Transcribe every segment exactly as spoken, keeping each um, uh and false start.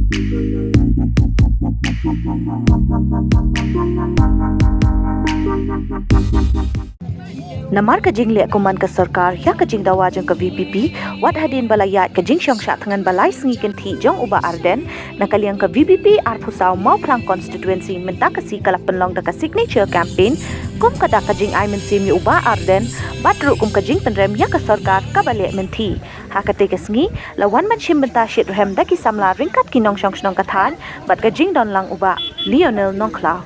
Namar ka jingleh kuman ka sorkar ïa ka jingdawa jong ka V P P, wat hadien ba la ïaid ka jingshong shah thngan ba lai sngi kynthih jong u Bah Ardent, na ka liang ka V P P arphew saw Mawphlang constituency mynta ka sngi ka la pynlong da ka signature campaign kum ka dak ka jingai mynsiem ïa u Bah Ardent bad ruh kum ka jingpynrem ïa ka sorkar kaba leh mynthih. Ha katei ka sngi la wan ban shim bynta shitrhem da ki samla ryngkat ki nongshong shnong ka thaiñ bad ka jingdon lang u Bah Lionel Nongkhlaw.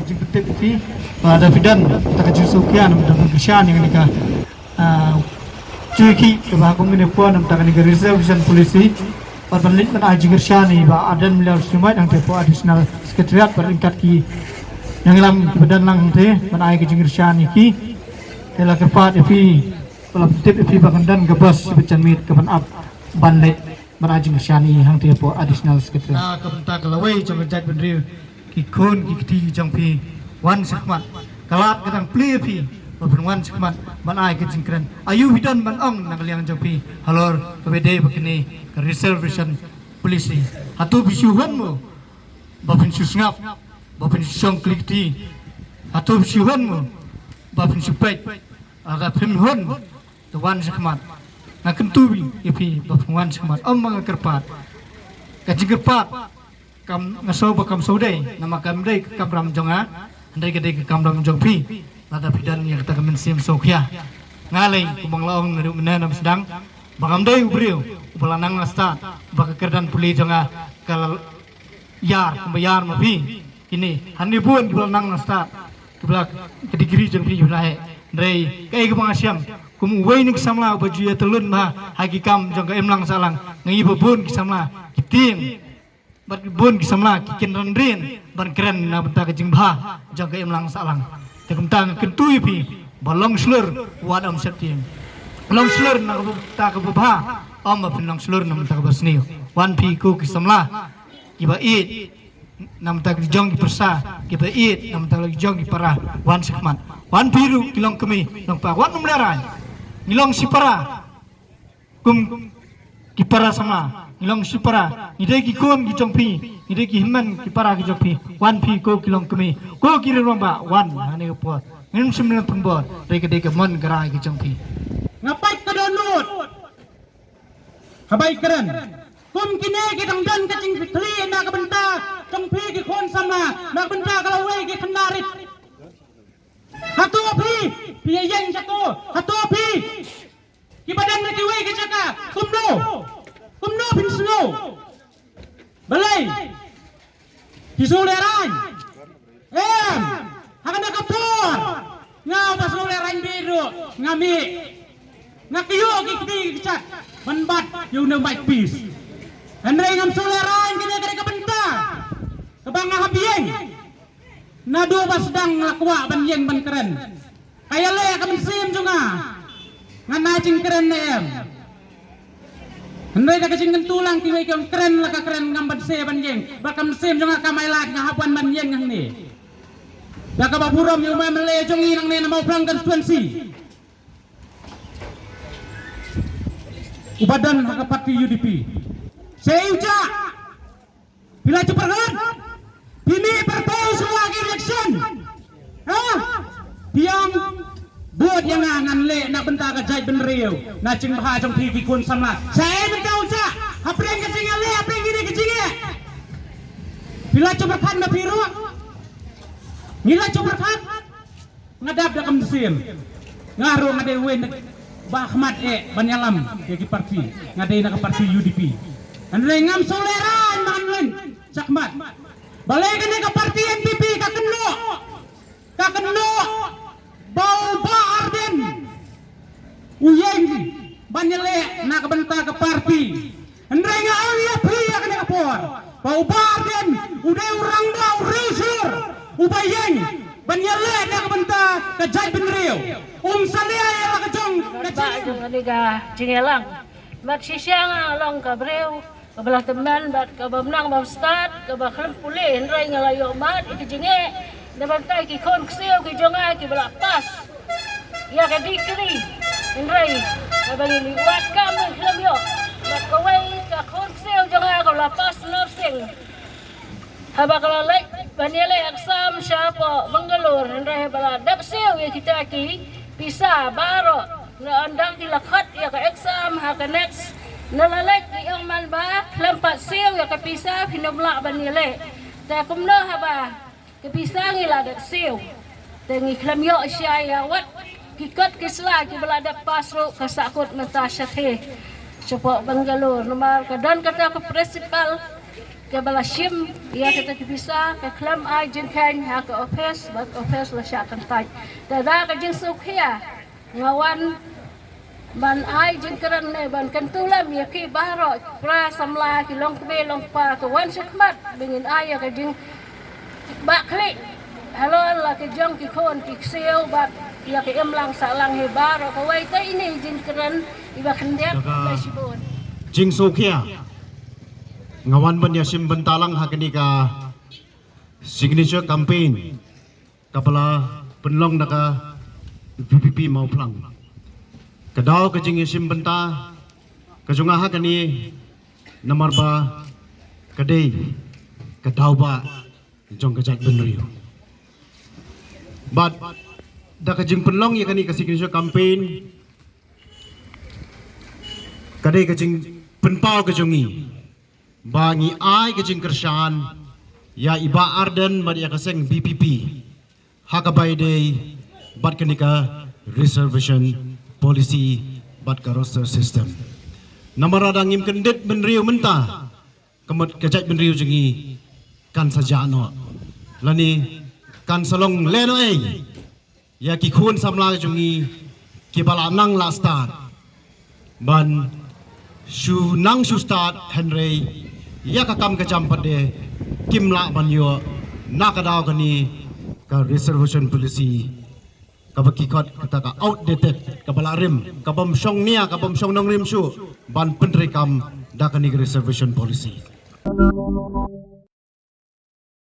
Jingpyntip ïa phi, ba da phi don da ka jingsngewkhia namar da phi kyrshan ïa kane ka, ah, juh ki kaba kum kine por namar da kane ka reservation policy. Bad ban leit ban ai jingkyrshan ïa i Bah Ardent Miller Sniawbhalang hangtei hapoh Additional Secretariat bad ryngkat ki nongïalam kiba don lang hangtei ban ai ka jingkyrshan ïa ki. Te la kyrpad ïa phi, ba la pyntip ïa phi ba kan don ka bos shiba janmiet kaban ap ban leit ban ai jingkyrshan ïa i hangtei hapoh Additional Secretariat. Na ka bynta ka lawei jong ka jaitbynriew, ki khun ki kti jong phi, wan shakhmat. Ka lad ka dang plie ïa phi ba phin wan shakhmat ban ai ka jingkren. Aïu phi don ban ong na ka liang jong phi halor kaba ïadei bad kane ka reservation policy? Hato phi shu hun mo ba phin shu sngap, ba phin shu shong kli kti? Hato phi shu hun mo ba phin shu peit? Lada phin hun, to wan shakhmat. Nga kyntu ïa phi ba phin wan shakhmat. Ym ba nga kyrpad. Ka jingkyrpad kam, nga sngew ba kam sngewdei, namar kam dei ka kamram jong nga, hynrei ka dei ka kamram jong phi. Lada phi don ïa kata ka mynsiem sngewkhia, nga lei kumba nga la ong naduh mynne na sdang ba ngam dei u briew uba la nang la stad, ba ka kyrdan pule jong nga ka la ïar kumba ïar ma phi. Kine hangne bun kiba la nang la stad, kiba la, ka degree jong phi kiba la heh. Hynrei kaei kaba nga shem kum uwei na ki samla uba ju ïatylli bha ha ki kam jong ka imlang sahlang, nga i ba bun ki samla ki tieng bad bun ki samla ki kynran rian ban kren na bynta ka jingbha jong ka imlang sahlang. Te kumta nga kyntu ïa phi ba long shlur wat ym sheptieng. Long shlur na ka bynta kaba bha, ym ba phin long shlur na bynta kaba sniew. Wan phi ko ki samla kiba ïeit na bynta ki jong ki pyrsa, kiba ïeit na bynta ki jong ki para. Wan shakhmat. Wan phi ruh ki longkmie longpa, wat nym lehraiñ. Ngi long shipara kum ki para samla, ngi long shipara, ngi dei ki khun ki jong phi, ngi dei ki hynmen ki para ki jong phi. Wan phi ko ki longkmie, ko ki rangbah, wan hangne ka por. Ngim shym leh pynbor, dei ka, dei ka mon ka rai ki jong phi. Nga peit ka dohnud kaba ïakren. Kum kine ki dang don ka jingpyni na ka bynta jong phi ki khun samla, na ka bynta ka lawei ki khynnah rit. Hato phi, phi ïeng shato, hato phi kiba don na kiwei ki jaka, kumno, kumno phin sngew? Balei phi sngew lehraiñ? Em, ha kane ka por nga uba sngew lehraiñ beit ruh nga mih. Nga kyiuh ki kti ki kjat ban bat ïa une u mike piece. Hynrei ngam sngew lehraiñ, kane ka dei ka bynta kaba nga hap ïeng. Naduh ba sdang la kwah ban ïeng ban kren. Ka ïaleh ka mynsiem jong nga, ngan ai jingkren ne em? Hynrei da ka jingkyntu lang kiwei ki ong kren la ka kren, ngam banse ban ïeng. Bad ka mynsiem jong nga kam ailad, nga hap wan ban ïeng hangne. Da kaba burom ïa u M L A jong ngi nangne na Mawphlang constituency, uba don ha ka party U D P. Shisha phi la ju pyrkhat, phi mih pyrthei shuwa ki election. Ha? Phi ong vote ïa nga, ngan leh na bynta ka jaitbynriew, na jingbha jong phi ki khun samla. Shaei mynta u sah, hapdeng ka jingïaleh, hapdeng kine ki jingeh, phi la ju pyrkhat ma phi ruh? Ngi la ju pyrkhat. Nga dap da ka mynsiem. Nga ruh nga dei uwei na Ba khmat eh ban ïalam ïa ki parti, nga dei na ka parti U D P. Hynrei ngam sngewlehrain ba ngan leit shakhmat. Balei kane ka parti N P P ka kynnoh, ka kynnoh ba u Bah Ardent u ïeng ban ïaleh na ka bynta ka parti. Hynrei nga ong ïa phi ïa kane ka por ba u Bah Ardent u dei u rangbah u riewshur uba ïeng ban ïaleh na ka bynta ka jaitbynriew. Um salia ïa la ka jong ka jong kane ka jingïalang. Bad shisha nga long ka briew kaba la tymmen bad kaba mynta bam stad kaba khlem pule, hynrei nga la ïoh mad ïa ka jingeh na bynta ki khun ksiew ki jong nga kiba la pass ïa ka degree. Hynrei haba ngi li wad kam ngi khlem ïoh. Bad kawei ka khun ksiew jong nga ka la pass nursing, haba ka la leit ban ïaleh exam sha poh Bangalore, hynrei haba la dep siew ïa kita ki pisa baroh, na ynda ki la khot ïa ka exam ha ka NECSS, na la leit ki ong man ba khlem pat siew ïa ka pisa phin ym lah ban ïaleh. Te kumno haba ka pisa ngi la dep siew, te ngi khlem ïoh sha ïa wat ki kot ki sla kiba la dep pass ruh ka sahkut mynta shathie shapoh Bangalore. Namar ka don kata ka principal kaba la shim ïa kata ka pisa, ka khlem ai jingkheiñ ha ka office bad office la shah kyntait. Te da ka jingsngewkhia nga wan ban ai jingkren ne ban kyntu lem ïa ki baroh para samla ki longkmie longkpa ki wan shakhmat ba ngin ai ïa ka jingbahkhlieh halor la ka jong ki khun ki ksiew bad ïa ka imlang sahlang hi baroh. Kawei te ine i jingkren iba khyndiat. Khublei shibun. Jingsngewkhia, nga wan ban ïashim bynta lang ha kane ka signature campaign kaba la pynlong da ka VPP Mawphlang. Ka daw ka jingïashim bynta ka jong nga ha kane namar ba ka dei ka daw ba jong ka jaitbynriew. Bad da ka jingpynlong ïa kane ka signature campaign ka dei ka jingpynpaw ka jong ngi ba ngi ai ka jingkyrshan ïa i Bah Ardent bad ïa ka seng VPP ha kaba ïadei bad kane ka reservation policy bad ka roster system. Namar lada ngim kyndit bynriew mynta, ka mut ka jaitbynriew jong ngi kan sa jah noh lane kan sa long lehnohei ïa ki khun samla jong ngi kiba la nang la stad ban shu nang shu stad, hynrei ïa ka kam ka jam pat de kim lah ban ïoh na ka daw kane ka reservation policy kaba ki khot kata ka outdated, kaba la rim, kabym shong nia, kabym shong nongrim shuh ban pyntreikam da kane ka reservation policy.